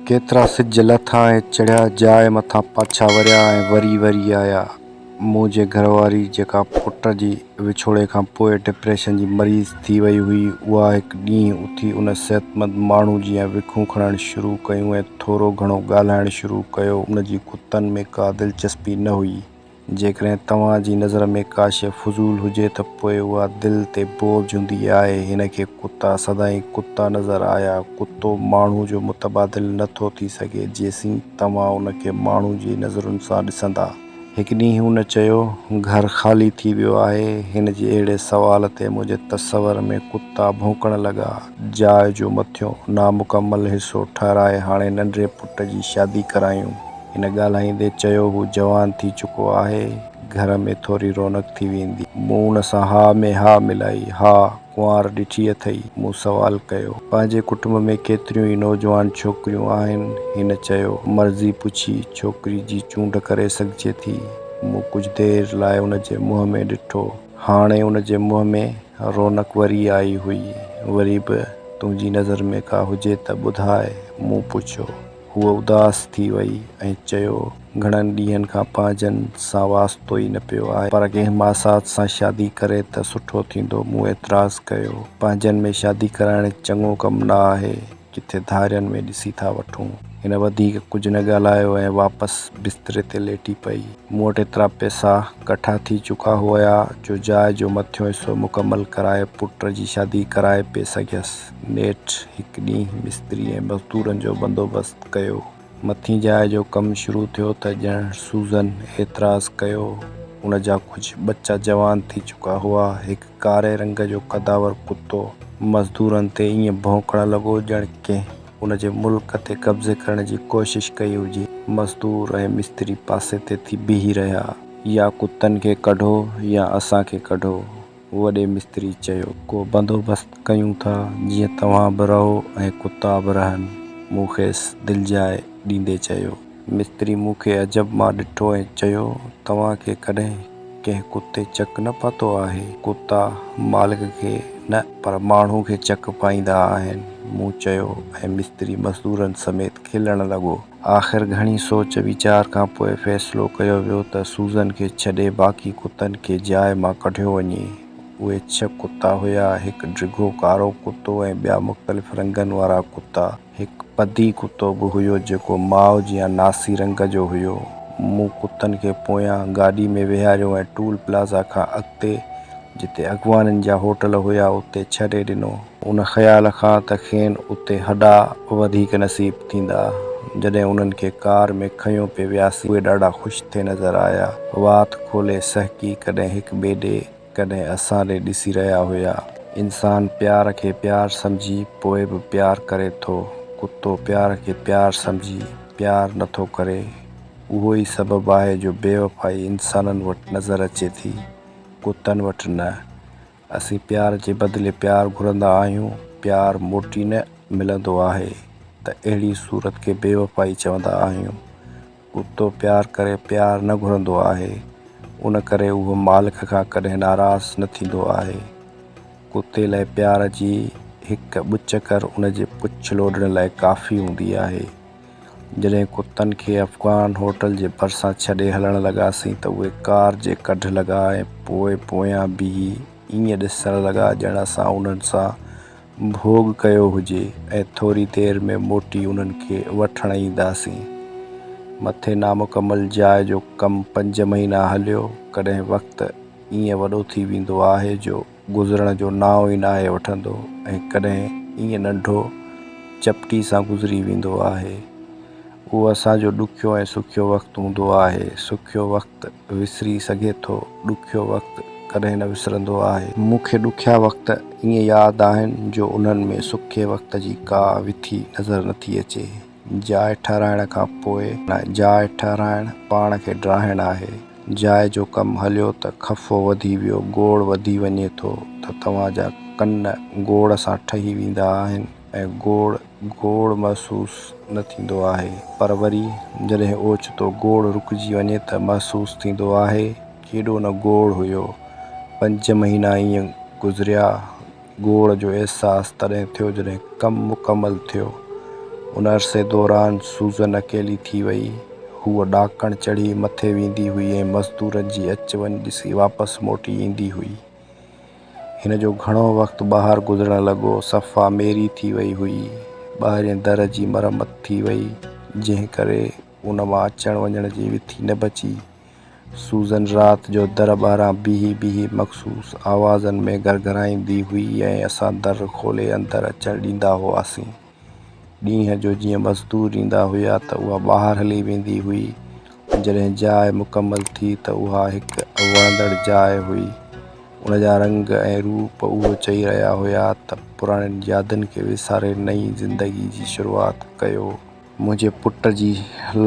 ڪيترا سج لٿا ۽ چڙهيا، جاء مٿان پاڇا وريا ۽ وري وري آيا. منهنجي گهر واري جيڪا پٽ جي وڇوڙي کان پوء ڊپريشن جي مريض ٿي وئي هئي، اها هڪ ڏينهن اٿي ان صحتمند ماڻهو جيان وکون کڻڻ شروع ڪيون ۽ ٿورو گهڻو ڳالهائڻ شروع ڪيو. ان جي ڪتن ۾ ڪا دلچسپي نه هئي. جيڪڏهن توهان جي نظر ۾ ڪا شيء فضول هجي ته پوء اها دل تي بوجهه هوندي آهي. هن کي ڪتا سدائين ڪتا نظر آيا. ڪتو ماڻهو جو متبادل نه ٿو ٿي سگهي جيسين توهان ان کي ماڻهو جي نظرن سان ڏسندا. هڪ ڏينهن هن چيو، گهر خالي ٿي ويو آهي. هن جي اهڙي سوال تي منهنجي تصور ۾ ڪتا ڀونڪڻ لڳا. جاء جو مٿيون نامڪمل حصو ٺهرائي هاڻي ننڍي پٽ جي شادي ڪرايون. هن ڳالهائيندي چيو هو جوان ٿي چڪو آهي، گهر ۾ ٿوري رونق ٿي ويندي. مون ان سان ها ۾ ها ملائي. ها، ڪنوار ڏٺي اٿئي؟ مون سوال ڪيو. پنهنجي ڪٽنب ۾ ڪيتريون ئي نوجوان ڇوڪريون آهن. هن چيو. مرضي پڇي ڇوڪري جي چونڊ ڪري سگهجي ٿي. مون ڪجهه دير لاء ان جي منهن ۾ ڏٺو. هاڻي ان جي منهن ۾ رونق وري آئي هئي. وري به تنهنجي نظر ۾ ڪا هجي ته ٻڌاء. مون پڇيو. هوء اداس ٿي وئي ۽ چيو، گهڻن ڏينهن کان پنهنجن سان واسطو ئي نه پيو آهي، پر ڪنهن ماسات سان شادي ڪري ته سٺو ٿيندو. مون اعتراض ڪيو، پنهنجن ۾ شادي ڪرائڻ چڱو ڪم نه آهي، ڪٿي ڌارين ۾ ڏسي ٿا وٺون. هن وڌيڪ ڪجهه نه ڳالهايو ۽ واپس بستري تي ليٽي پئي. مون وٽ ايترا پئسا ڪٺا ٿي چڪا هيا جو جاء جو مٿيون حصو مڪمل ڪرائي پٽ جي شادي ڪرائي پئي سگهيس. نيٺ هڪ ڏينهن مستري ۽ مزدورن جو بندوبست ڪيو. مٿين جاء جو ڪم شروع ٿيو ته ڄڻ سوزن اعتراض ڪيو. ان جا ڪجهه ٻچا جوان ٿي چڪا هئا. هڪ ڪاري رنگ جو قداور ڪتو مزدورن تي ائين ڀونڪڻ لڳو ڄڻ ڪنهن ان جي ملڪ تي قبضي ڪرڻ جي ڪوشش ڪئي هجي. مزدور ۽ مستري پاسي تي ٿي بيهي رهيا. يا ڪتن کي ڪڍو يا اسان کي ڪڍو. وڏي مستري چيو. ڪو بندوبست ڪيون ٿا، جيئن توهان به رهو ۽ ڪتا به رهن. مون کيس دلجاء ڏيندي چيو. مستري مون کي عجب مان ڏٺو ۽ چيو، توهان کي ڪڏهن ڪنهن ڪتي چڪ نه پاتو آهي؟ ڪتا مالڪ کي نه پر ماڻهو کي چڪ پائيندا آهن. مون چيو ۽ مستري مزدورن سميت کلڻ لڳو. آخر گهڻي سوچ ويچار کان پوء فيصلو ڪيو ويو ته سوزن کي ڇڏي باقي ڪتن کي جاء مان ڪڍيو وڃي. اهي ڇهه ڪتا هيا، هڪ ڊگهو ڪارو ڪتو ۽ ٻيا مختلف رنگن وارا ڪتا. هڪ پدي ڪتو به هيو جيڪو ماء جيان ناسي رنگ جو هيو. مون ڪتن کي پويان گاڏي ۾ ويهاريو ۽ ٽول پلازا کان اڳتي جتي اغوانين جا هوٽل هيا اتي ڇڏي ڏنو. ان خيال کان ته کين اتي هڏا وڌيڪ نصيب ٿيندا. جڏهن انهن کي ڪار ۾ کنيو پئي وياسين اهي ڏاڍا خوش ٿي نظر آيا. وات کولي سهڪي ڪڏهن هڪ ٻئي ڏي ڪڏهن اسان ڏي ڏسي رهيا هيا. انسان پيار کي پيار سمجهي پوء به پيار ڪري ٿو. ڪتو پيار کي پيار سمجهي پيار نه ٿو ڪري. اهو ئي سبب آهي جو بيوفائي انسانن وٽ نظر اچي ٿي. ڪتن وٽ نه. اسين پيار جي بدلي پيار گهرندا آهيون، پيار موٽي نه ملندو آهي ته اهڙي صورت کي بيوفائي چوندا آهيون. ڪتو پيار ڪري پيار نه گهرندو آهي، ان ڪري اهو مالڪ کان ڪڏهن ناراض نه ٿيندو آهي. ڪتي لاء پيار جي هڪ ٻچڪر ان جي پڇ لوڏڻ لاء ڪافي هوندي آهي. جڏهن ڪتن کي افغان هوٽل جي ڀرسان ڇڏي هلڻ لڳاسين ته اهي ڪار جي ڪڍ لڳا ۽ پوء پويان بيهي ائين ڏسڻ لڳا ڄڻ اسان انهن سان ڀوڳ ڪيو هجي ۽ ٿوري دير ۾ موٽي انهن کي وٺڻ اينداسين. مٿي نامڪمل جاء جو ڪم پنج مهينا هليو. ڪڏهن وقت ائين وڏو ٿي ويندو آهي جو گذرڻ جو نانء ئي ناهي وٺندو ۽ ڪڏهن ائين ننڍو چپٽي سان گذري ويندو آهي. اهو اسان جو ڏکيو ۽ سکيو وقت هوندو آهي. سکيو وقت وسري سگهي ٿو، ڏکيو وقت ڪڏهن نه وسرندو آهي. مون کي ڏکيا وقت ائين ياد آهن جو انهن ۾ سکي وقت جي ڪا وٿي نظر نٿي اچي. جاء ٺهرائڻ کان پوء جاء ٺهرائڻ پاڻ کي ڊاهڻ آهي. جاء جو ڪم هليو ته خفو وڌي ويو، گوڙ وڌي وڃي ٿو ته توهان جا ڪن گوڙ سان ٺهي ويندا آهن ۽ گوڙ گوڙ محسوس نه ٿيندو آهي. پر وري جڏهن اوچتو گوڙ رڪجي وڃي ته محسوس ٿيندو آهي ڪيڏو نه گوڙ هيو. پنج مهينا ائين گذريا. گوڙ جو احساس تڏهن ٿيو جڏهن ڪم مڪمل ٿيو. ان عرصي دوران سوزن اڪيلي ٿي وئي. هوء ڏاڪڻ چڙهي مٿي ويندي هئي ۽ مزدورن جي اچ وڃ ڏسي واپس موٽي ايندي هئي. هن جو گهڻو وقت ٻاهر گذرڻ لڳو. صفا ميري ٿي وئي هئي. ٻاهرين در جي مرمت ٿي وئي، جنهن ڪري ان مان اچڻ وڃڻ جي وٿي نه بچي. سوزن رات جو در ٻاهران بيهي بيهي مخصوص آوازن ۾ گرگهرائيندي هئي ۽ اسان در کولي اندر اچڻ ڏيندا هئاسين. ڏينهن جو جيئن مزدور ايندا هيا ته اها ٻاهر هلي ويندي هئي. جڏهن جاء مڪمل ٿي ته اها هڪ وڻندڙ جاء هئي. ان جا رنگ ۽ روپ اهو چئي رهيا هيا ته پراڻين يادن کي وساري نئين زندگي جي شروعات ڪيو. منهنجي پٽ جي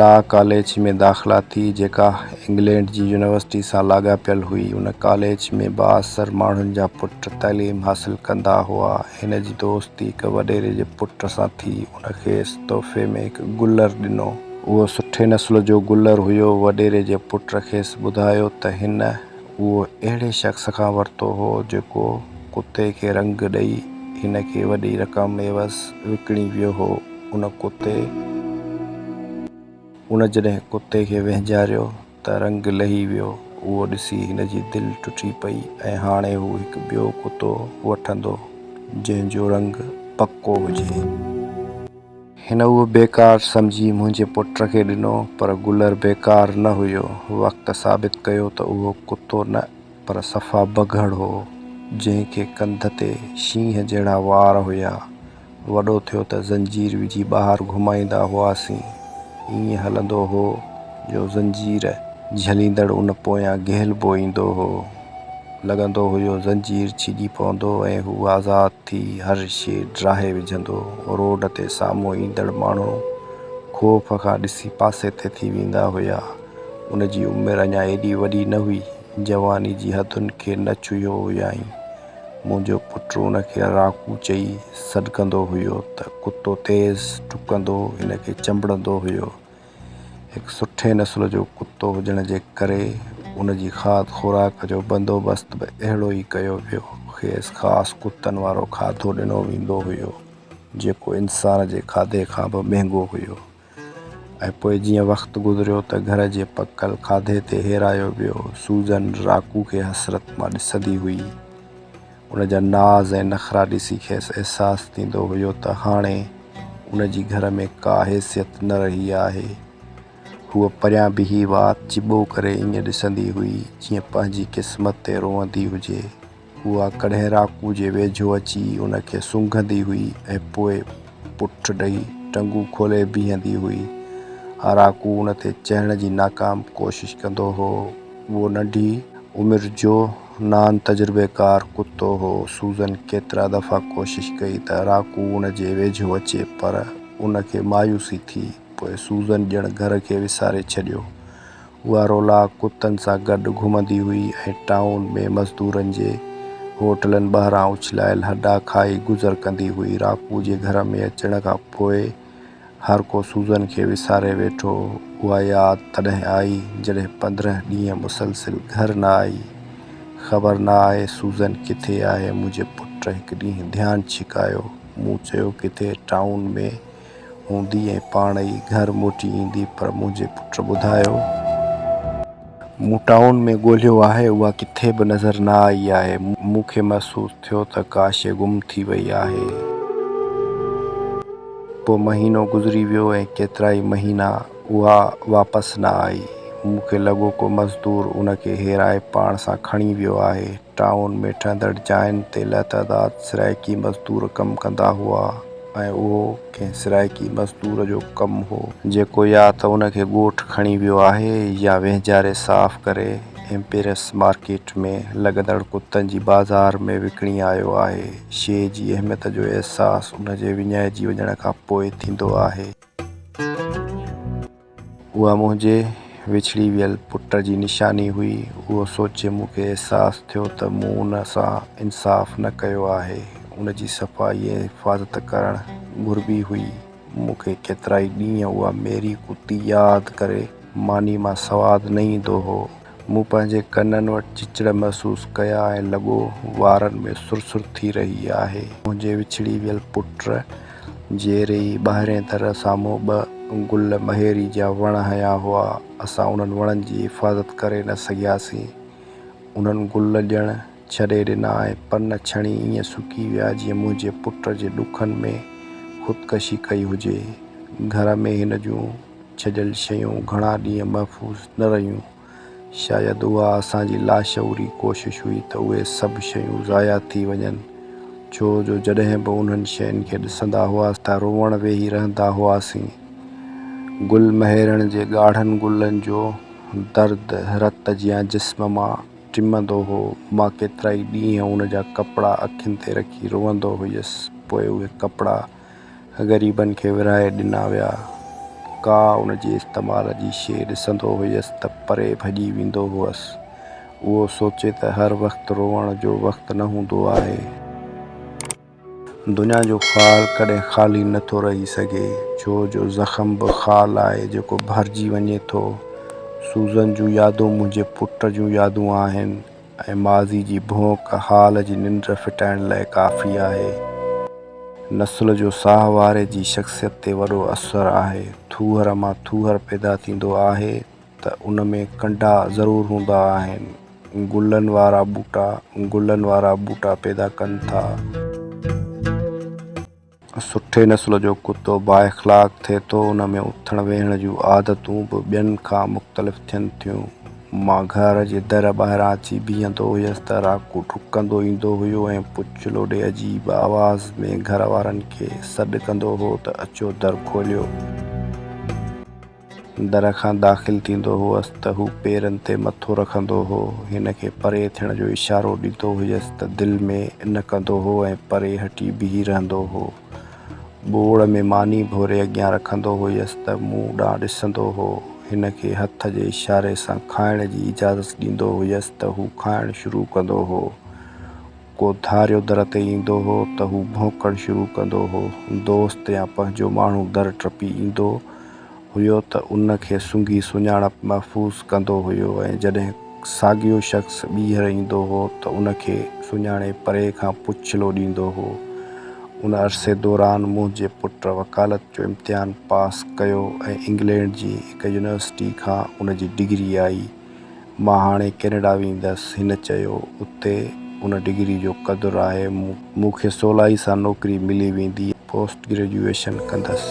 لا ڪاليج ۾ داخلا ٿي، جيڪا انگلينڊ جي يونيورسٽي سان لاڳاپيل هئي. ان ڪاليج ۾ بااثر ماڻهن جا پٽ تعليم حاصل ڪندا هئا. هن جي دوستي هڪ وڏيري جي پٽ سان ٿي. ان کيس تحفي ۾ هڪ گلر ڏنو. اهو سٺي نسل جو گلر هيو. وڏيري جي پٽ کيس ٻڌايو ته هن اهو اهڙي شخص کان ورتو هو، جيڪو ڪتي کي رنگ ڏئي هن کي وڏي رقم عيوض وڪڻي ويو هو. ان ڪتي ان جڏهن ڪتي کي وهنجاريو ته رنگ لهي ويو. اهو ڏسي هن جي دل ٽٽي پئي ۽ هاڻي هو هڪ ٻيو ڪتو وٺندو جنهن جو رنگ پڪو هجي. هن اهو بيڪار سمجهي منهنجي پٽ کي ڏنو پر گلر بيڪار نه هيو. وقت ثابت ڪيو ته اهو ڪتو نه پر صفا بگهڙ هو جنهن کي ڪنڌ تي شينهن جهڙا وار هيا. وڏو ٿيو ته زنجير وجهي ٻاهر گهمائيندا هئاسين. ائين هلندو هو جو زنجير جهليندڙ ان پويان گهلبو ايندو هو. لڳندو هيو زنجير ڇڄي پوندو ۽ هو آزاد ٿي هر شيء ڊاهي وجهندو. روڊ تي سامهون ايندڙ ماڻهو خوف کان ڏسي پاسي تي ٿي ويندا هيا. ان جي عمر اڃا ايڏي وڏي نه هئي. جواني جي حدن کي نه ڇهيو هيائين. منهنجو پٽ ان کي راڪو چئي سڏ ڪندو هيو ته ڪتو تيز ڊڪندو هن کي چنبڙندو هيو. هڪ سٺي نسل جو ڪتو هجڻ جي ڪري ان جي کاڌ خوراڪ جو بندوبست به اهڙو ئي ڪيو ويو. کيس خاص ڪتن وارو کاڌو ڏنو ويندو هيو، جيڪو انسان جي کاڌي کان به مهنگو هيو. ۽ پوء جيئن وقت گذريو ته گهر جي پڪل کاڌي تي هيرايو ويو. سوزن راڪو کي حسرت مان ڏسندي هئي. ان جا ناز ۽ نخرا ڏسي کيس احساس ٿيندو هيو ته هاڻي ان جي گهر ۾ ڪا حيثيت نه رهي آهي. هوء پريان بيهي وات چٻو ڪري ائين ڏسندي هئي جيئن پنهنجي قسمت تي روئندي هجي. اها ڪڏهن راڪو جي ويجهو اچي ان کي سونگهندي هئي ۽ پوء پٺ ڏئي ٽنگون کولي بيهندي هئي. راڪو ان تي چڙهڻ جي ناڪام ڪوشش ڪندو هو. اهو ننڍي عمر جو نان تجربيڪار ڪتو هو. سوزن ڪيترا دفعا ڪوشش ڪئي ته راڪو ان جي ويجهو اچي پر ان کي مايوسي ٿي. پوء سوزن ڄڻ گهر کي وساري ڇڏيو. اها رولاڪ ڪتن سان گڏ گهمندي هئي ۽ ٽائون ۾ مزدورن جي هوٽلن ٻاهران اڇلايل هڏا کائي گذر ڪندي هئي. راڪو جي گهر ۾ اچڻ کان پوء هر ڪو سوزن کي وساري ويٺو. اها ياد تڏهن آئي جڏهن 15 ڏينهن مسلسل گهر نه آئي. خبر نه آهي سوزن ڪٿي آهي. منهنجي پٽ هڪ ڏينهن ڌيان ڇڪايو. مون چيو ڪٿي ٽائون ۾ هوندي ۽ پاڻ ئي گهر موٽي ايندي پر منهنجي پٽ ٻڌايو. مون ٽائون ۾ ڳولهيو آهي اها ڪٿي به نظر نه آئي آهي. مون کي محسوس ٿيو ته ڪا شيء گم ٿي وئي آهي. پوء مهينو گذري ويو ۽ ڪيترائي مهينا اها واپس نه آئي. مون کي لڳو ڪو مزدور ان کي هيرائي پاڻ سان کڻي ويو آهي. ٽائون ۾ ٺهندڙ جاين تي لاتعداد سرائيڪي مزدور ڪم ڪندا هئا ۽ اهو ڪنهن سرائيڪي مزدور جو ڪم هو، جيڪو يا ته ان کي ڳوٺ کڻي ويو آهي يا وهنجاري صاف ڪري ايمپيرس مارڪيٽ ۾ لڳندڙ ڪتن جي بازار ۾ وڪڻي آيو آهي. شيء جي اهميت جو احساس ان جي وڃائجي وڃڻ کان پوء ٿيندو آهي. اها منهنجي وڇڙي ويل پٽ جي نشاني هئي. اهو سوچي مون کي احساس ٿيو ته مون ان سان انصاف نه ڪيو آهي. ان جي صفائي ۽ حفاظت ڪرڻ گهربي هئي. مون کي ڪيترائي ڏينهن اها ميري ڪتي ياد ڪري ماني مان سواد نه ايندو هو. مون پنهنجي ڪنن وٽ چچڙ محسوس ڪيا ۽ لڳو وارن ۾ سرسر ٿي رهي آهي. منهنجي وڇڙي ويل پٽ جيئري ئي ٻاهرئين در سامهون ٻه گل مهيري جا وڻ هنيا هئا. اسان انهن وڻن جي حفاظت ڪري نه سگهياسين. انهن گل ڏيڻ ڇڏي ڏنا ۽ پن ڇڻي ائين سڪي ويا جيئن منهنجي پٽ جي ڏکن ۾ خودڪشي ڪئي هجي. گهر ۾ هن جون ڇڏيل شيون گهڻا ڏينهن محفوظ نه رهيون. شايد اها اسان جي لاشعوري ڪوشش هئي ته اهي سڀ شيون ضايع ٿي وڃن، ڇو جو جڏهن به انهن شين کي ڏسندا هئاسين ته روئڻ ويهي رهندا هئاسين. گل مهيرڻ جي ڳاڙهن گلن جو درد رت جيان جسم مان ٽمندو هو. مان ڪيترائي ڏينهن ان جا ڪپڙا اکين تي رکي روئندو هيس، پوء اهي ڪپڙا غريبن کي ورهائي ڏنا ويا. ڪا ان جي استعمال جي شيء ڏسندو هيس ته پري ڀڄي ويندو هئس. اهو سوچي ته هر وقت روئڻ جو وقت نه هوندو آهي. دنيا جو خال ڪڏهن خالي نه ٿو رهي سگهي، ڇو جو زخم به خال آهي جيڪو ڀرجي وڃي ٿو. سوزن جون يادون منهنجي پٽ جون يادون آهن. ۽ ماضي جي ڀونڪ حال جي ننڊ ڦٽائڻ لاء ڪافي آهي. نسل جو ساهه واري جي شخصيت تي وڏو اثر آهي. ٿوهر مان ٿوهر پيدا ٿيندو آهي ته ان ۾ ڪنڊا ضرور هوندا آهن. گلن وارا ٻوٽا گلن وارا ٻوٽا پيدا ڪن ٿا. سٺي نسل جو ڪتو بااخلاق ٿئي ٿو، ان ۾ اٿڻ ويهڻ جون عادتون به ٻين کان مختلف ٿين ٿيون. مان گهر جي در ٻاهران اچي بيهندو هيس ته راڪو ڊڪندو ايندو هيو ۽ پڇ لوڏي عجيب آواز ۾ گهر وارن کي سڏ ڪندو هو ته اچو در کوليو. در کان داخل ٿيندو هئس ته هو پيرن تي مٿو رکندو هو. هن کي پري ٿيڻ جو اشارو ڏيندو هيس ته دل ۾ نه ڪندو هو ۽ پري هٽي بيهي رهندو هو. ٻوڙ ۾ ماني ڀوري اڳيان رکندو هيس ته مون ڏانهن ڏسندو هو. هن کي هٿ جي اشاري سان کائڻ جي اجازت ڏيندو هيس ته هو کائڻ شروع ڪندو هو. ڪو ڌاريو در تي ايندو هو ته هو ڀونڪڻ شروع ڪندو هو. دوست يا پنهنجو ماڻهو در ٽپي ايندو هيو ته ان کي سونگهي سڃاڻپ محفوظ ڪندو هيو ۽ جڏهن ساڳيو شخص ٻيهر ايندو هو ته ان کي سڃاڻي پري کان پڇلو ڏيندو هو. ان عرصي دوران منهنجي پٽ وڪالت جو امتحان پاس ڪيو ۽ انگلينڊ جي هڪ يونيورسٽي کان ان جي ڊگري آئي. مان هاڻي ڪينيڊا ويندس، هن چيو، اتي ان ڊگري جو قدر آهي، مون کي سولائي سان نوڪري ملي ويندي، پوسٽ گريجوئيشن ڪندس.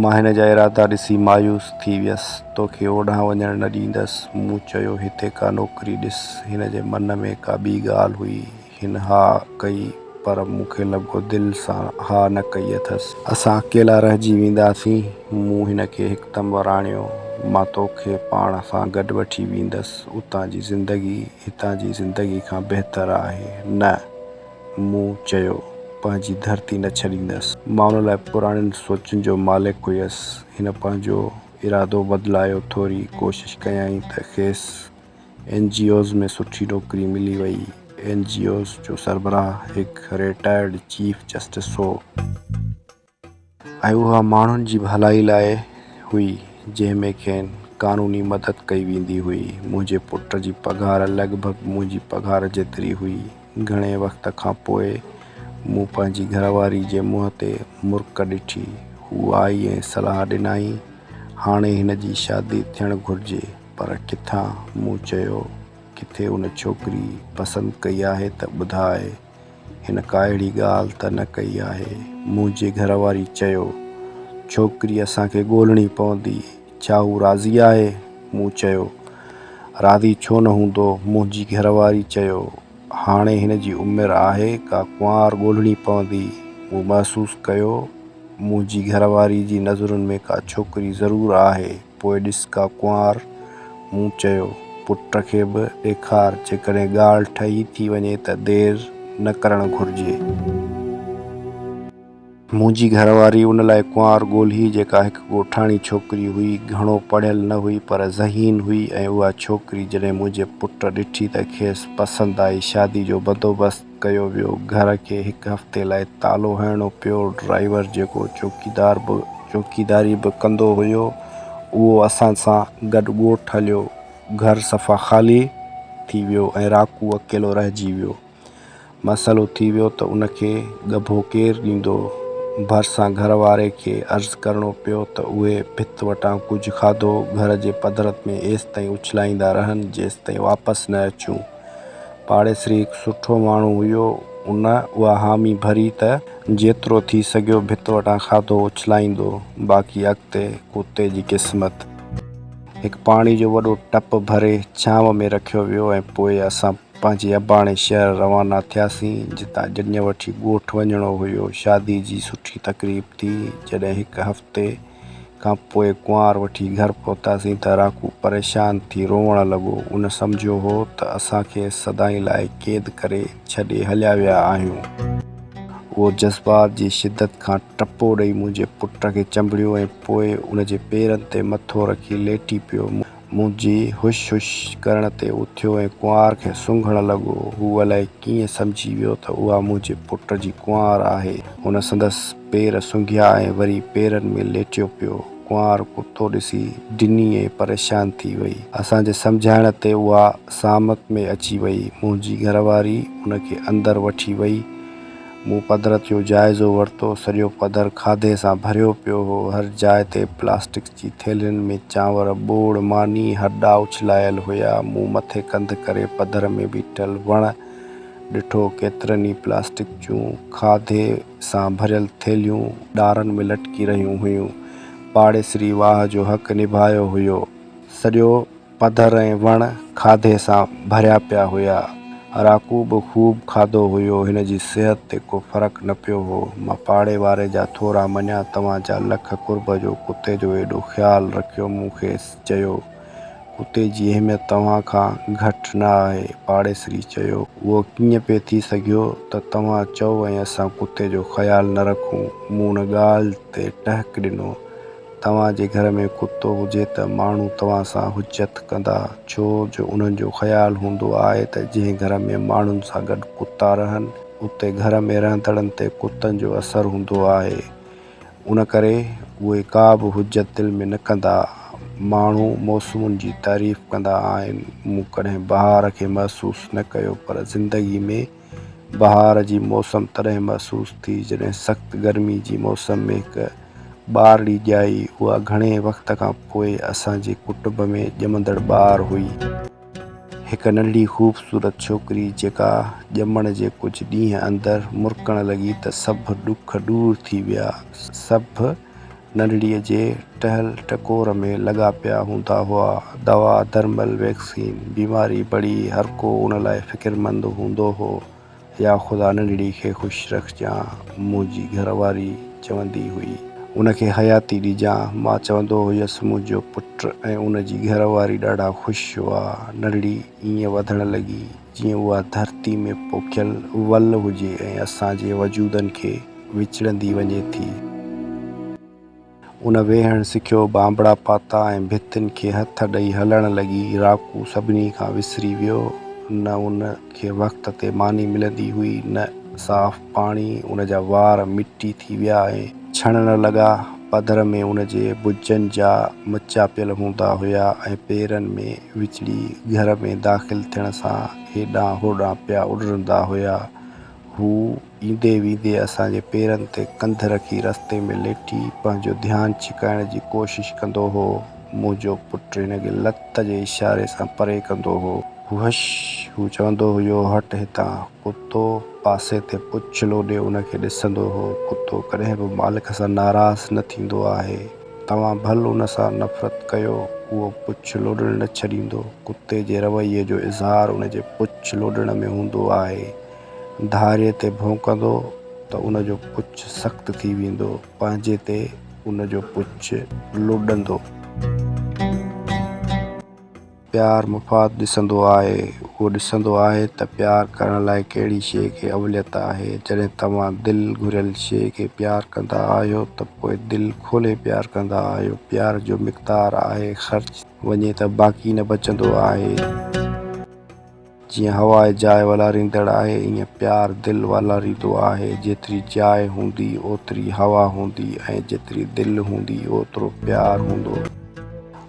مان هن جا ارادا ڏسي مايوس ٿي ويس. توکي اوڏانهن وڃڻ نه ڏيندس، مون چيو، هتي ڪا نوڪري ڏس. هن جي من ۾ ڪا ٻي ڳالهه هئي. هن ها ڪئي، پر مون کي لڳو دل سان ها نه ڪئي اٿس. اسان اڪيلا رهجي وينداسين. مون هن کي هڪدم وراڻيو، مان توکي پاڻ سان گڏ وٺي ويندس. اتان جي زندگي هتان جي زندگي کان بهتر آهي. نه. مون چيو، پنهنجي ڌرتي نه ڇڏيندس. مان ان لاء پراڻين سوچن جو مالڪ هيس. هن پنهنجو ارادو بدلايو. ٿوري ڪوشش ڪيائين ته کيس اين جي اوز ۾ سٺي نوڪري ملي وئي. اين جي اوز جو سربراهه هڪ رٽائرڊ چيف جسٽس هو. ۽ اها ماڻهن جي ڀلائي لاء هئي، جنهن ۾ کين قانوني مدد ڪئي ويندي هئي. منهنجي پٽ جي پگهار لڳ ڀڳ منهنجي پگهار جيتري هئي. گهڻي وقت کان پوء مون پنهنجي گهرواري جي منهن تي مرڪ ڏٺي. هوء آئي ۽ صلاح ڏنائين، هاڻي هن جي شادي ٿيڻ گهرجي. پر ڪٿان؟ مون چيو، ڪٿي ان ڇوڪري پسند ڪئي آهي ته ٻڌاء. هن ڪا اهڙي ڳالهه ته نه ڪئي آهي. منهنجي گهر واري چيو، ڇوڪري اسان کي ڳولڻي پوندي. ڇا هو راضي آهي؟ مون چيو، راضي ڇو نه هوندو؟ منهنجي گهر واري چيو، هاڻي هن جي عمر آهي، ڪا ڪنوار ڳولڻي پوندي. مون محسوس ڪيو، منهنجي گهر واري جي نظرن ۾ ڪا ڇوڪري ضرور آهي. پوء ڏس ڪا ڪنوار، مون چيو، پٽ کي به ڏيکار، جيڪڏهن ڳالهه ٺهي ٿي وڃي ته دير نه ڪرڻ گهرجي. منهنجي گهر واري ان لاء ڪنوار ڳولهي، جيڪا هڪ ڳوٺاڻي ڇوڪري هئي، گهڻو پڙهيل نه هئي، پر ذهين هئي ۽ اها ڇوڪري جڏهن منهنجي پٽ ڏٺي ته کيس پسند آئي، شادي جو بندوبست ڪيو ويو. گهر کي هڪ هفتي لاء تالو هڻڻو پيو. ڊرائيور جيڪو چوڪيدار به چوڪيداري به ڪندو هيو، اهو اسان سان گڏ ڳوٺ هليو. گهر صفا خالي ٿي ويو ۽ راڪو اڪيلو رهجي ويو. مسئلو ٿي ويو ته ان کي ڳڀو ڪير ڏيندو؟ ڀرسان گهر واري کي عرض ڪرڻو پيو ته اهي ڀت وٽان ڪجهه کاڌو گهر جي پڌر ۾ ايستائين اڇلائيندا رهن جيستائين واپس نه اچون. پاڙيسري هڪ سٺو ماڻهو هيو ان اها حامي ڀري ته جيترو ٿي سگهيو ڀت وٽان کاڌو اڇلائيندو باقي اڳتي ڪتي جي قسمت. هڪ پاڻي جو وڏو ٽپ ڀري ڇانو ۾ رکيو ويو ۽ پوء اسان پنهنجي اباڻي شهر روانا ٿياسين، جتان ڄڃ وٺي ڳوٺ وڃڻو هيو. شادي جي سٺي تقريب ٿي. جڏهن هڪ هفتي کان پوء ڪنوار وٺي گهر پهتاسين ته راڪو پريشان ٿي روئڻ لڳو. ان سمجهيو هو ته اسان کي سدائين لاء قيد ڪري ڇڏي هليا ويا آهيون. اهو جذبات جي شدت کان ٽپو ڏئي منهنجي پٽ کي چنبڙيو ۽ پوء ان جي پيرن تي مٿو رکي ليٽي پيو. منهنجي هش هش ڪرڻ تي اٿيو ۽ ڪنوار کي سونگهڻ لڳو. هو الائي ڪيئن سمجهي ويو ته اها منهنجي پٽ جي ڪنوار آهي. هن سندس پير سونگهيا ۽ وري پيرن ۾ ليٽيو پيو. ڪنوار ڪتو ڏسي ڊني ۽ پريشان ٿي وئي. اسان جي سمجهائڻ تي اها سامت ۾ اچي وئي. منهنجي گهرواري ان کي اندر وٺي وئي. مون پڌر جو جائزو ورتو. سڄو پڌر کاڌي سان ڀريو پيو هو. هر جاء تي پلاسٽڪ جي ٿيلهين ۾ چانور، ٻوڙ، ماني، هڏا اڇلايل هيا. مون مٿي ڪنڌ ڪري پڌر ۾ بيٺل وڻ ڏٺو. ڪيترن ئي پلاسٽڪ جون کاڌي سان ڀريل ٿيلهيون ڏارن ۾ لٽڪي رهيون هيون. پاڙيسري واهه جو حق نڀايو هيو. سڄو پڌر ۽ وڻ کاڌي سان ڀريا پيا هيا. راڪو به خوب کاڌو هيو. هن جي صحت تي ڪو فرق نه پيو هو. مان پاڙي واري جا ٿورا مڃيا، توهان جا لک قرب جو ڪتي جو ايڏو خيال رکيو. مون کيس چيو، ڪتي جي اهميت توهان کان گهٽ نه آهي. پاڙيسري چيو، اهو ڪيئن پئي ٿي سگهيو ته توهان چئو ۽ اسان ڪتي جو خيال نه رکون. مون ان ڳالهه تي ٽهڪ ڏنو. توهان جي گهر ۾ ڪتو هجي ته ماڻهو توهان سان حجت ڪندا، ڇو جو انهن جو خيال هوندو آهي ته جنهن گهر ۾ ماڻهن سان گڏ ڪتا رهن، اتي گهر ۾ رهندڙن تي ڪتن جو اثر هوندو آهي، ان ڪري اهي ڪا به حجت دل ۾ نه ڪندا. ماڻهو موسمن جي تعريف ڪندا آهن، مون ڪڏهن بهار کي محسوس نه ڪيو پر زندگي ۾ بهار جي موسم تڏهن محسوس ٿي جڏهن سخت گرمي جي موسم ۾ هڪ ٻارڙي ڄائي. اها گهڻي وقت کان پوء اسان جي ڪٽنب ۾ ڄمندڙ ٻار هئي. هڪ ننڍڙي خوبصورت ڇوڪري جيڪا ڄمڻ جي ڪجهه ڏينهن اندر مرڪڻ لڳي ته سڀ ڏک ڏور ٿي ويا. سڀ ننڍڙيء جي ٽهل ٽڪور ۾ لڳا پيا هوندا هئا. دوا، درمل، ويڪسين، بيماري بڙي، هر ڪو ان لاء فڪرمند هوندو هو. يا خدا ننڍڙي کي خوش رکجان، منهنجي گهر واري چوندي هئي. ان کي حياتي ڏجان. مان چوندو هيس منهنجو پٽ ۽ ان جي گهر واري ڏاڍا خوش هئا. ننڍڙي ائين وڌڻ لڳي جيئن اها ڌرتي ۾ پوکيل ول هجي ۽ اسان جي وجودن کي وچڙندي وڃي ٿي. ان ويهڻ سکيو، بانبڙا پاتا ۽ ڀتين کي هٿ ڏئي هلڻ لڳي. راڪو سڀني کان وسري ويو. نه ان کي وقت تي ماني ملندي هئي نه صاف پاڻي. ان جا وار مٽي ٿي ويا ۽ ڇڻڻ لڳا. پڌر ۾ ان جي بجن جا مچا پيل هوندا هيا ۽ پيرن ۾ وچڙي گهر ۾ داخل ٿيڻ سان هيڏانهن هوڏانهن پيا اڏرندا هيا. هو ايندي ويندي اسان جي پيرن تي ڪنڌ رکي رستي ۾ ليٽي پنهنجو ڌيان ڇڪائڻ جي ڪوشش ڪندو هو. منهنجو پٽ هن کي لت جي اشاري سان پري ڪندو هو. هش! هو چوندو هيو، هٽ هتان. ڪتو پاسي تي پڇ لوڏي ان کي ڏسندو هو. ڪتو ڪڏهن به مالڪ سان ناراض نه ٿيندو آهي. توهان ڀل ان سان نفرت ڪيو، اهو پڇ لوڏڻ نه ڇڏيندو. ڪتي جي رويي جو اظهار ان جي پڇ لوڏڻ ۾ هوندو آهي. ڌاريي تي ڀونڪندو ته ان جو پڇ سخت ٿي ويندو، پنهنجي تي ان جو پڇ لڏندو. پيار مفاد ڏسندو آهي. اهو ڏسندو آهي ته پيار ڪرڻ لاء ڪهڙي شيء کي اوليت آهي. جڏهن توهان دل گهريل شيء کي پيار ڪندا آهيو ته پوء دل کولي پيار ڪندا آهيو. پيار جو مقدار آهي خرچ وڃي ته باقي نه بچندو آهي. جيئن هوا جاء والاريندڙ آهي، ايئن پيار دل والاريندو آهي. جيتري جاء هوندي، اوتري هوا هوندي ۽ جيتري دل هوندي، اوترو پيار هوندو.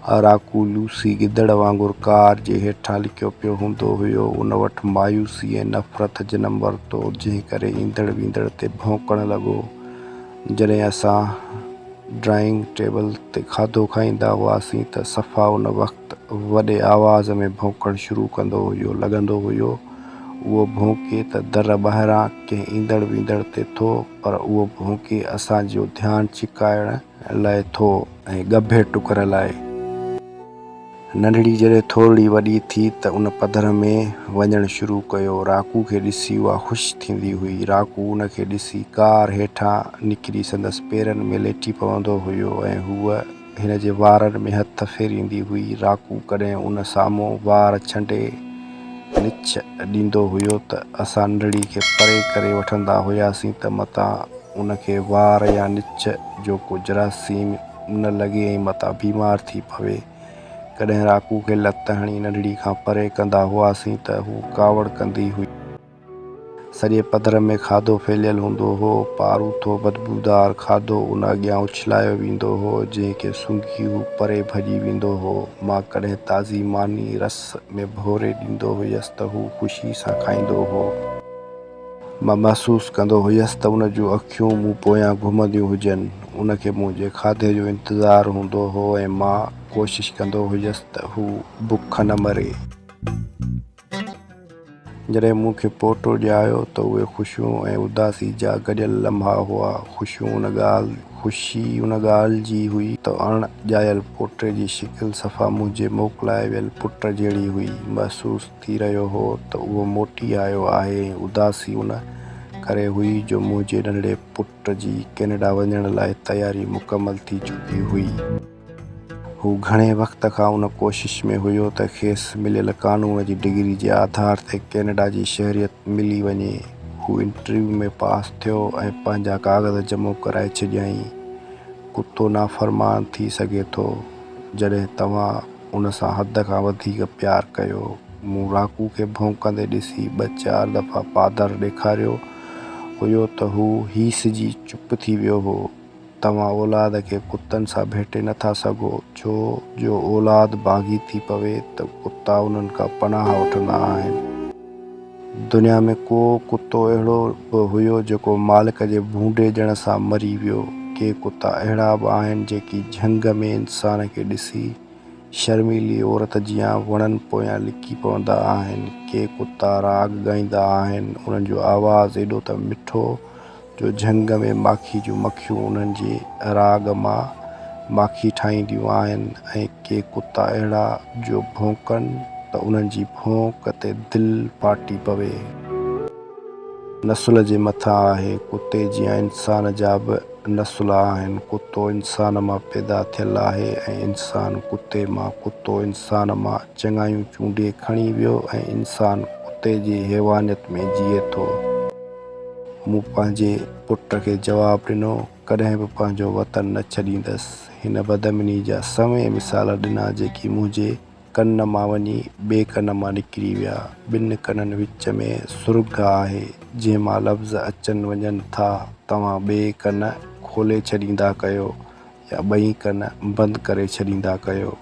راڪو لوسي گدڙ وانگر ڪار جي هيٺان لڪيو پيو هوندو هيو. ان وٽ مايوسي ۽ نفرت جنم ورتو، جنهن ڪري ايندڙ ويندڙ تي ڀونڪڻ لڳو. جڏهن اسان ڊرائنگ ٽيبل تي کاڌو کائيندا هئاسين ته صفا ان وقت وڏي آواز ۾ ڀونڪڻ شروع ڪندو هيو. لڳندو هيو اهو ڀونڪي ته در ٻاهران ڪنهن ايندڙ ويندڙ تي ٿو پر اهو ڀونڪي اسان جو ڌيان ڇڪائڻ لاء ٿو ۽ ڳڀي ٽڪر لاء. ننڍڙي جڏهن ٿورڙي وڏي ٿي ته ان پڌر ۾ وڃڻ شروع ڪيو. راڪو کي ڏسي اها خوش ٿيندي هئي. راڪو ان کي ڏسي ڪار هيٺان نڪري سندس پيرن ۾ ليٽي پوندو هيو ۽ هوء هن جي وارن ۾ هٿ ڦيريندي هئي. راڪو ڪڏهن ان سامهون وار ڇنڊي نڇ ڏيندو هيو ته اسان ننڍڙي کي پري ڪري وٺندا هياسين ته متان ان کي وار يا نڇ جو ڪو جراثيم نه لڳي ۽ متان بيمار ٿي پوي. ڪڏهن راڪو کي لت هڻي ننڍڙي کان پري ڪندا هئاسين ته هو ڪاوڙ ڪندي هئي. سڄي پڌر ۾ کاڌو ڦهليل هوندو هو. پاروٿو بدبودار کاڌو ان اڳيان اڇلايو ويندو هو، جنهن کي سونگهي هو پري ڀڄي ويندو هو. مان ڪڏهن تازي ماني رس ۾ ڀوري ڏيندو هيس ته هو خوشي سان کائيندو هو. مان محسوس ڪندو هيس ته ان جون اکيون مون پويان گهمنديون هجن. ان کي منهنجي کاڌي جو انتظار هوندو هو ۽ مان ڪوشش ڪندو هيس ته هو بک نه مري. جڏهن مون کي پوٽو ڄايو ته اهي خوشيون ۽ اداسي جا گڏيل لمحا هئا. خوشيون ان ڳالهه خوشي ان ڳالهه جي هئي ته اڻ ڄايل پوٽي جي شڪل صفا منهنجي موڪلائي ويل پٽ جهڙي هئي. محسوس ٿي رهيو هو ته اهو موٽي آيو آهي ۽ اداسي ان ڪري هئي جو منهنجي ننڍڙي پٽ جي ڪينيڊا وڃڻ لاء تياري مڪمل ٿي چڪي هئي. هو گهڻي وقت کان ان ڪوشش ۾ هيو ته کيس مليل قانون جي ڊگري جي آڌار تي ڪينيڊا جي شهريت ملي وڃي. هو انٽرويو ۾ پاس ٿيو ۽ پنهنجا ڪاغذ جمع ڪرائي ڇڏيائين. ڪتو نافرمان ٿي سگهي ٿو، جڏهن توهان ان سان حد کان وڌيڪ پيار ڪيو. مون راڪو کي ڀونڪندي ڏسي ٻه چار دفعا پادر ڏيکاريو هيو ته هو هيسجي چپ ٿي ويو هو. توهان اولاد کي ڪتن سان ڀيٽي نه ٿا سگهو، ڇو جو اولاد باغي ٿي پوي ته ڪتا انهن کان پناهه وٺندا آهن. دنيا ۾ ڪو ڪتو اهڙو به هيو جيڪو مالڪ جي ڀونڊي ڏيڻ سان مري ويو. ڪي ڪتا اهڙا به آهن جيڪي جهنگ ۾ انسان کي ڏسي شرميلي عورت جيان وڻن پويان لڪي پوندا آهن. ڪي ڪتا راڳ ڳائيندا آهن، انهن جو آواز ايڏو ته مٺو جو جهنگ ۾ ماکي جون مکيون انهن جي راڳ مان ماکي ٺاهينديون آهن ۽ ڪي ڪتا اهڙا جو ڀونڪن ته انهن جي ڀونڪ تي دل ڦاٽي پوي. نسل جي مٿان آهي. ڪتي جيان انسان جا به نسل آهن. ڪتو انسان مان پيدا ٿيل آهي ۽ انسان ڪتي مان. ڪتو انسان مان چڱايون چونڊي کڻي ويو ۽ انسان ڪتي جي حيوانيت ۾ جيئي ٿو. مون پنهنجي پٽ کي جواب ڏنو، ڪڏهن به پنهنجو وطن نه ڇڏيندس. هن بدامني جا سوين مثال ڏنا جيڪي منهنجي ڪن مان وڃي ٻئي ڪن مان نڪري ويا. ٻن ڪنن وچ ۾ سرڳ آهي، جنهن مان لفظ اچن وڃن ٿا. توهان ٻئي ڪن کولي ڇڏيندا ڪيو يا ٻئي ڪن بند ڪري ڇڏيندا ڪيو.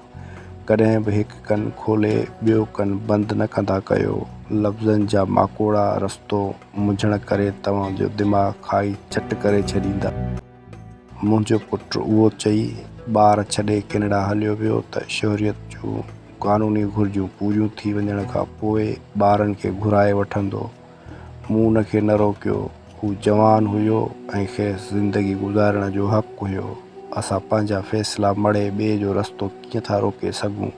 ڪڏهن به هڪ ڪن کولي ٻيو ڪن بند نه ڪندا ڪيو. لفظن جا ماڪوڙا رستو منجهڻ ڪري توهان جو دماغ کائي چٽ ڪري ڇڏيندا. منهنجو پٽ اهو چئي ٻار ڇڏي ڪينيڊا هليو ويو ته شهريت جون قانوني گهرجون پوريون ٿي وڃڻ کان پوء ٻارن کي گهرائي وٺندو. مون ان کي نه روڪيو. هو جوان هيو ۽ کيس زندگي گذارڻ جو حق هيو. اسان پنهنجا فيصلا مڙهي ٻئي جو رستو ڪيئن ٿا روڪي سگهون؟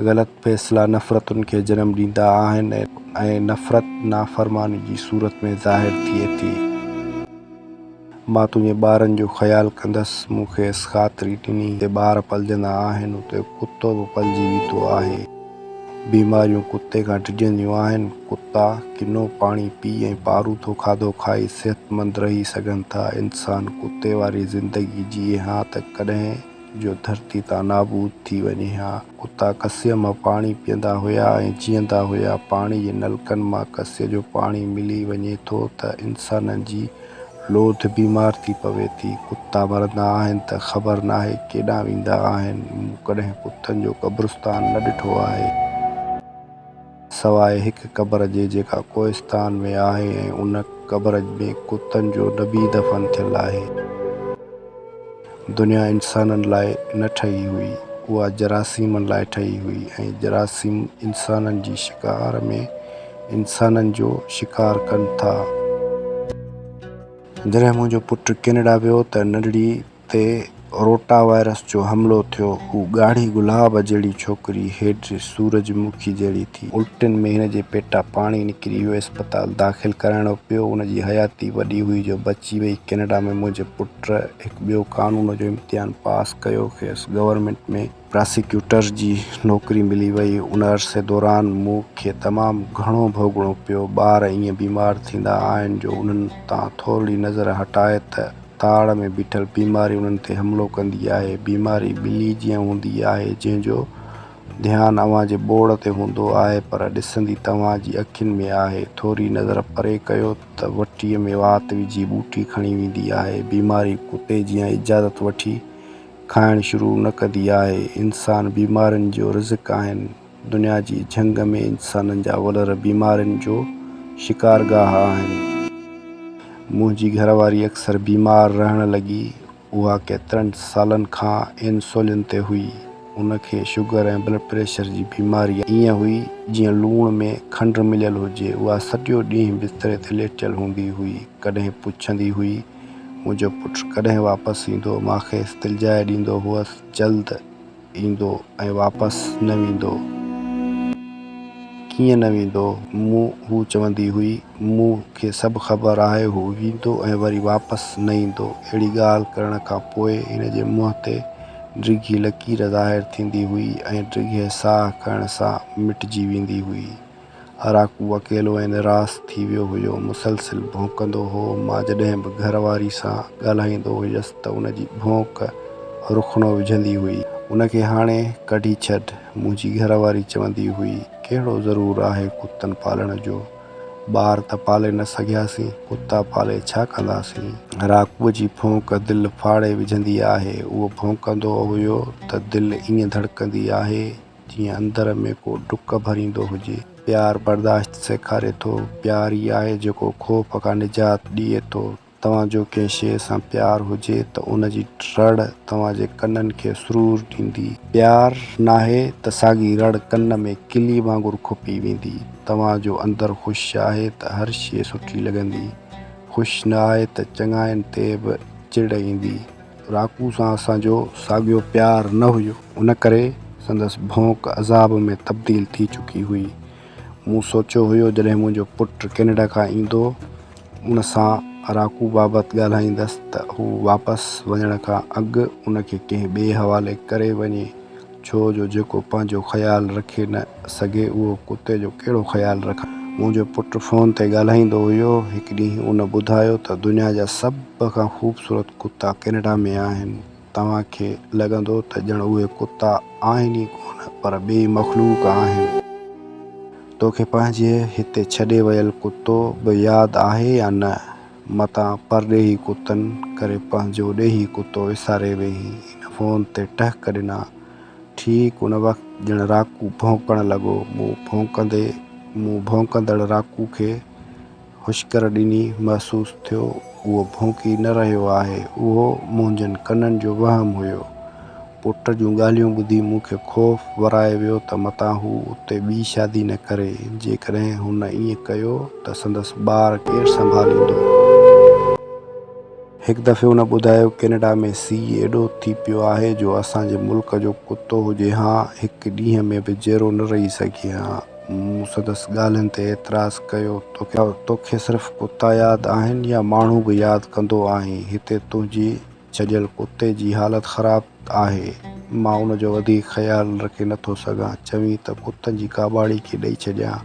غلط فيصلا نفرتن کي جنم ڏيندا آهن ۽ نفرت نافرماني جي صورت ۾ ظاهر ٿئي ٿي. مان تنهنجي ٻارن جو خيال ڪندس. مون کيس خاطري ڏني. جتي ٻار پلجندا آهن، اتي ڪتو به پلجي ويندو آهي. بيماريون ڪتي کان ڊڄنديون آهن. ڪتا ڪنو پاڻي پي ۽ پاروٿو کاڌو کائي صحتمند رهي سگهن ٿا. انسان ڪتي واري زندگي جيئي ها ته ڪڏهن جو ڌرتي تان نابود ٿي وڃي ها. ڪتا ڪسيء مان پاڻي پيئندا هيا ۽ جيئندا هيا. پاڻي جي نلڪن مان ڪسيء جو پاڻي ملي وڃي ٿو ته انسانن جي لوڌ بيمار ٿي پوي ٿي. ڪتا مرندا آهن ته خبر ناهي ڪيڏانهن ويندا آهن. مون ڪڏهن ڪتن جو قبرستان نه ڏٺو آهي. سواء هڪ قبر جي جيڪا ڪوهستان ۾ آهي ۽ ان قبر ۾ ڪتن جو نبي دفن ٿيل آهي. دنيا انسانن لاء نه ٺهي هئي. اها جراثيمن لاء ٺهي هئي ۽ جراثيم انسانن جي شڪار ۾ انسانن جو شڪار ڪن ٿا. جڏهن منهنجو پٽ ڪينيڊا ويو ته ننڍڙي تي روٽا وائرس جو حملو ٿيو. هو ڳاڙهي گلاب جهڙي ڇوڪري هيڊ سورج مکي جهڙي ٿي. الٽين ۾ هن جي پيٽان پاڻي نڪري ويو. اسپتال داخل ڪرائڻو پيو. ان جي حياتي وڏي هئي جو بچي وئي. ڪينيڊا ۾ منهنجي پٽ هڪ ٻيو قانون جو امتحان پاس ڪيو. کيس گورنمينٽ ۾. پراسيڪيوٽر جي نوڪري ملي وئي. ان عرصي دوران مون کي تمام گهڻو ڀوڳڻو پيو. ٻار ائين بيمار ٿيندا آهن جو انهن تان ٿورڙي نظر هٽائي ته تاڙ ۾ بيٺل بيماري انهن تي حملو ڪندي آهي. بيماري ٻلي جيان هوندي آهي جنهن جو ڌيان اوهان جي ٻوڙ تي هوندو آهي پر ڏسندي توهان جي اکين ۾ آهي. ٿوري نظر پري ڪيو ته وٽيء ۾ وات وجهي ٻوٽي کڻي ويندي آهي. بيماري ڪتي جيان اجازت وٺي کائڻ شروع نه ڪندي آهي. انسان بيمارين جو رزق آهن. دنيا جي جهنگ ۾ انسانن جا ولر بيمارين جو شڪارگاهه آهن. منهنجي گهر واري اڪثر بيمار رهڻ لڳي. اها ڪيترن سالن کان انسولين تي هئي. ان کي شگر ۽ بلڊ پريشر جي بيماري ائين هئي جيئن لوڻ ۾ کنڊ مليل هجي. اها سڄو ڏينهن بستري تي ليٽيل هوندي هئي. ڪڏهن پڇندي هئي. منهنجو پٽ ڪڏهن واپس ايندو؟ مان کيس دلجاء ڏيندو هئس، جلد ايندو ۽ واپس نه ويندو. ڪيئن نه ويندو؟ مون هو چوندي هئي، مون کي سڀ خبر آهي هو ويندو ۽ وري واپس نه ايندو. اهڙي ڳالهه ڪرڻ کان پوء هن جي منهن تي ڊگهي لڪير ظاهر ٿيندي هئي ۽ ڊگهي ساهه کڻڻ سان مٽجي ويندي هئي. اراڪو اڪيلو ۽ نراس ٿي ويو هيو. مسلسل ڀونڪندو هو. مان جڏهن به گهر واري سان ڳالهائيندو هيس ته ان جي ڀونڪ رخنو وجهندي هئي. ان کي هاڻي ڪڍي ڇڏ. منهنجي گهر واري چوندي هئي. ڪهڙو ضرور آهي ڪتن پالڻ جو. ٻار ته پالي نه سگهياسين، ڪتا پالي ڇا ڪنداسين. راڪوء جي ڀونڪ دل ڦاڙي وجهندي آهي. اهو ڀونڪندو هيو ته دل ائين ڌڙڪندي آهي. جيئن اندر ۾ ڪو ڊڪ ڀريندو هجي. پيار برداشت سيکاري ٿو. پيار ئي آهي جيڪو خوف کان نجات ڏئي ٿو. توهان جو ڪنهن شيء سان پيار هجي ته ان جي رڙ توهان جي ڪنن کي سرور ڏيندي. پيار ناهي ته ساڳي رڙ ڪن ۾ ڪلي وانگر کپي ويندي. توهان جو اندر خوش آهي ته هر شيء سٺي لڳندي. خوش نه آهي ته چڱاين تي به چڙ ايندي. راڪو سان اسان جو ساڳيو پيار نه هيو، ان ڪري سندس ڀونڪ عذاب ۾ تبديل ٿي چڪي هئي. مون سوچيو هيو جڏهن منهنجو پٽ ڪينيڊا کان ايندو، ان سان راڪو بابت ڳالهائيندس ته هو واپس وڃڻ کان اڳ ان کي ڪنهن ٻئي حوالي ڪري وڃي، ڇو جو جيڪو پنهنجو خيال رکي نه سگهي اهو ڪتي جو ڪهڙو خيال رکندو. منهنجو پٽ فون تي ڳالهائيندو هيو. هڪ ڏينهن ان ٻڌايو ته دنيا جا سڀ کان خوبصورت ڪتا ڪينيڊا ۾ آهن. توهان کي لڳندو ته ڄڻ اهي ڪتا آهن ئي ڪونه پر ٻي مخلوق آهن. توکي پنهنجي هتي ڇڏي ويل ڪتو به ياد آهي يا نه؟ متان پرڏيهي ڪتن ڪري پنهنجو ڏيهي ڪتو وساري ويهين. هن فون تي ٽهڪ ڏنا. ٺيڪ ان وقت ڄڻ راڪو ڀونڪڻ لڳو. مون ڀونڪندي مون ڀونڪندڙ راڪو کي هشڪر ڏني. محسوس ٿيو اهو ڀونڪي نه رهيو آهي. اهو منهنجن ڪنن جو وهم هيو. پٽ جون ڳالهيون ٻڌي مون کي خوف ورائي ويو ته متان هو اتي ٻي شادي نه ڪري. جيڪڏهن هن ائين ڪيو ته سندس ٻار ڪير سنڀاليندو؟ هڪ دفعي هن ٻڌايو، ڪينيڊا ۾ سيء ايڏو ٿي پيو آهي جو اسان جي ملڪ جو ڪتو هجي هان هڪ ڏينهن ۾ به جيئرو نه رهي سگهي هان. مون سندس ڳالهين تي اعتراض ڪيو، توکي صرف ڪتا ياد آهن يا ماڻهو به ياد ڪندو آهين؟ هتي تنهنجي ڇڏيل ڪتي جي حالت خراب آهي. مان ان جو وڌيڪ خيال رکي نه ٿو سگهان. چوين ته ڪتن جي ڪاٻاڙي کي ڏئي ڇڏيان.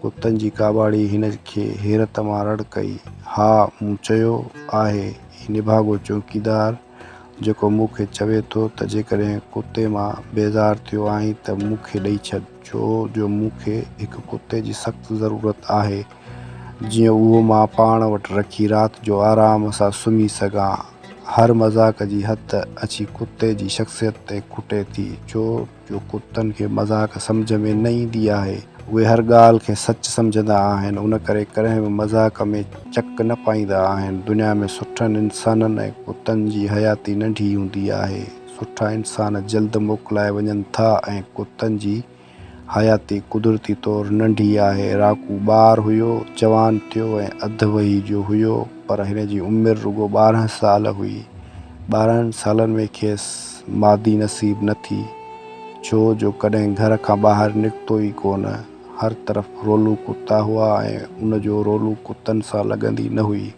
ڪتن جي ڪاٻاڙي هن کي حيرت مان رڙ ڪئي. ها، مون چيو آهي. هي نڀاڳو چوڪيدار جيڪو مون کي چوي ٿو ته جيڪڏهن ڪتي مان بيزار ٿيو آهين ته مون کي ڏئي ڇڏ، ڇو جو مون کي هڪ ڪتي جي سخت ضرورت آهي. جيئن اهو مان پاڻ وٽ رکي رات جو آرام سان سمهي سگهان. هر مذاق جي حد اچي ڪتي جي شخصيت تي کٽي ٿي، ڇو جو ڪتن کي مذاق سمجهه ۾ نه ايندي آهي. اهي هر ڳالهه کي سچ سمجهندا آهن، ان ڪري ڪڏهن به مذاق ۾ چڪ نه پائيندا آهن. دنيا ۾ سٺن انسانن ۽ ڪتن جي حياتي ننڍي هوندي آهي. سٺا انسان جلد موڪلائي وڃن ٿا ۽ ڪتن جي حياتي قدرتي طور ننڍي آهي. راڪو ٻار هيو، جوان ٿيو ۽ اڌ وهي جو هيو، پر هن جي عمر رڳو 12 سال هئي. 12 سالن ۾ کيس مادي نصيب نه ٿي، ڇو جو ڪڏهن گهر کان ٻاهر نڪتو ئي ڪونه. هر طرف رولو ڪتا هئا ۽ ان جو رولو ڪتن سان لڳندي نه هئي.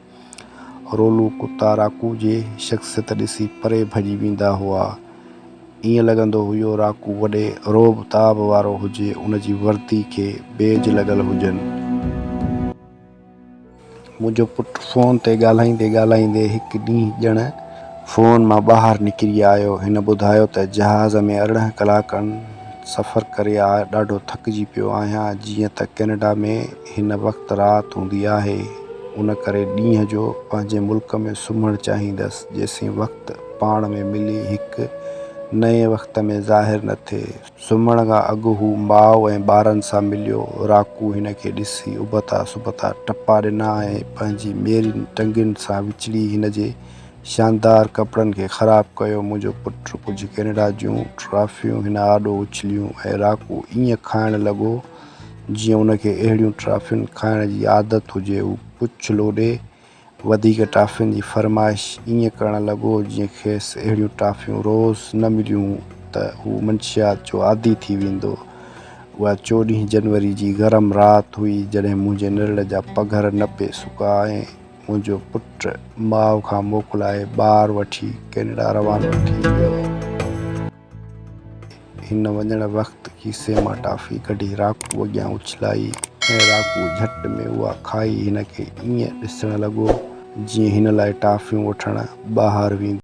رولو ڪتا راڪو جي شخصيت ڏسي پري ڀڄي ويندا هئا. ائين لڳندو هيو راڪو وڏي رعب تاب وارو هجي، ان جي وردي کي بيج لڳل هجن. منهنجو پٽ فون تي ڳالهائيندي ڳالهائيندي هڪ ڏينهن ڄڻ فون مان ٻاهر نڪري آيو. هن ٻڌايو ته جهاز ۾ 18 ڪلاڪن سفر ڪري آء ڏاڍو ٿڪجي پيو آهيان. جيئن ته ڪئناڊا ۾ هن وقت رات هوندي آهي، ان ڪري ڏينهن جو پنهنجي ملڪ ۾ سمهڻ چاهيندس، جيسين وقت پاڻ ۾ ملي هڪ نئين وقت ۾ ظاهر نه ٿئي. سمهڻ کان اڳ هو ماء ۽ ٻارن سان مليو. راڪو هن کي ڏسي ابتا سبتا ٽپا ڏنا ۽ پنهنجي ميرين ٽنگن سان وچڙي هن جي شاندار ڪپڙن کي خراب ڪيو. منهنجو پٽ ڪجهه ڪئناڊا جون ٽرافيون هن آڏو اڇليون ۽ راڪو ائين کائڻ لڳو جيئن ان کي اهڙيون ٽرافين کائڻ جي عادت هجي. هو پڇ لوڏي وڌيڪ ٽافين جي فرمائش ائين ڪرڻ لڳو جيئن کيس اهڙيون ٽافيون روز نه مليون ته هو منشيات جو عادي ٿي ويندو. اها چوڏهين جنوري جي گرم رات هئي جڏهن منهنجي نرڙ جا پگهر نه پئي سڪا ۽ منهنجو پٽ ماء کان موڪلائي ٻار وٺي ڪئناڊا روانو ٿي ويو. هن وڃڻ وقت کيسي مان ٽافي ڪڍي راڪو اڳيان اڇلائي ۽ راڪو جهٽ ۾ اها کائي هن کي ائين ڏسڻ لڳو جيئن هن لاء ٽافيون وٺڻ ٻاهر ويندو.